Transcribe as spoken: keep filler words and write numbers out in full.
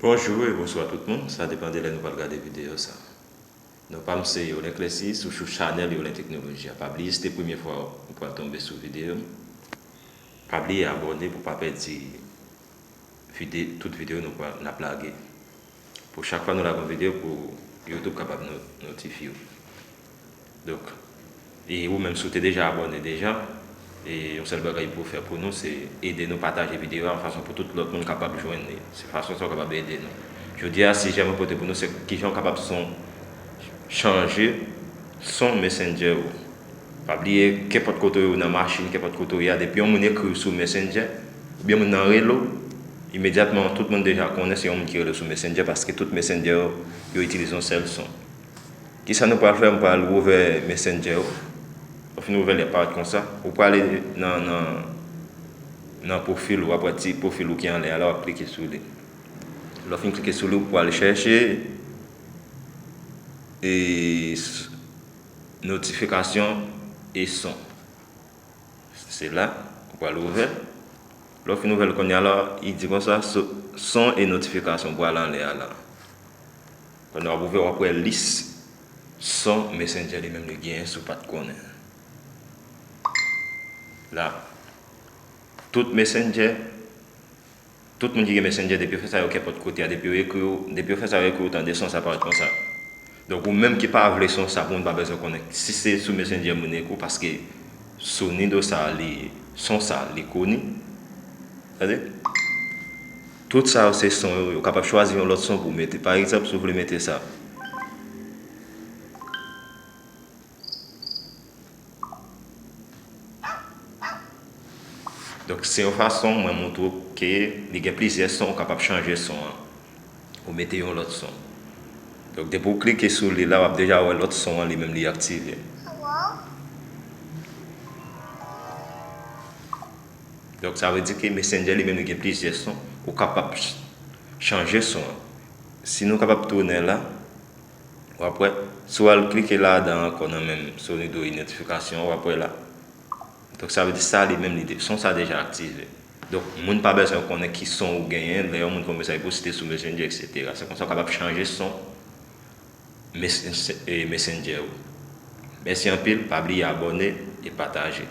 Bonjou e bonswa tout moun, sa depann de lè nou pral gade videyo sa. Non pa m se Yolen Clessis, ou sou chanèl Yolen Teknoloji a. Pa bliye si se premye fwa ou pral tonbe sou videyo m, pa bliye abòne pou w pa pèdi vide, tout videyo nou pral, n ap lage. Pou chak fwa nou lage yon videyo, pou YouTube kapab no-, notifye w. Donk, e ou menm si w te deja abòne deja, e yon sèl bagay pou w fè pou nou, se ede nou pataje videyo a yon fason pou tout lòt moun kapab jwenn li. Se fason sa w kapab ede nou. Jodi a, sijè mwen pote pou nou, se kijan w kapab son, chanje son Messenger ou. Pa bliye, kenpòt kote w ye, ou nan machin, kenpòt kote w ye a, depi yon moun ekri w sou Messenger, oubyen moun nan rele w, imedyatman tout moun deja konnen se yon moun ki rele w sou Messenger, paske tout Messenger yo, yo itilize yon sèl son. Kisa nou pral fè? M pral wouvè Messenger ou. Lè w fin wouvè l, li ap parèt konsa. Ou prale nan, nan, nan pwofil ou, w ap wè ti pwofil ou ki anlè a la, w ap klike sou li. Lè w fin klike sou li, ou pral chèche e s-, notifikasyon e son. Se la, ou pral ouvè l. Lè w fin ouvè l kounye a la, li di konsa, so-, son e notifikasyon, ou pral anlè a la. Pandan w ap ouvè, w ap wè lis son Messenger li menm li genyen si w pa t konnen. La, tout Messenger, tout moun ki gen Messenger, depi yo fè sa yo kenpòt kote a, depi yo ekri w, depi yo fè sa yo ekri w, tande son sa parèt konsa. Donk, ou menm ki pa vle son sa pou moun pa bezwen konnen si se sou Messenger moun ekri w, paske sonido sa li, son sa li koni. Tande? Tout sa yo se son yo, ou kapab chwazi yon lòt son pou w mete. Pa egzanp, si w vle mete sa. Donk, se yon fason mwen montre w ke li gen plizyè son, ou kapab chanje son an. Ou mete yon lòt son. Donk, depi w klike sou li la, w ap deja wè lòt son an, li menm li aktive. Donk, sa vle di ke Messenger li menm li gen plizyè son, ou kapab ch-, chanje son an. Si nou kapab tounen la, w ap wè, si w al klike ladan ankò nan menm sonido e notifikasyon, w ap wè la. Donk, sa vle di sa li menm li de-, son sa deja aktive. Donk, moun pa bezwen konnen ki son ou genyen lè yon moun fè yon mesaj pou w, si te sou Messenger, et cetera. Se konsa w kapab chanje son mes-, e Messenger ou. Mèsi anpil, pa bliye abòne e pataje.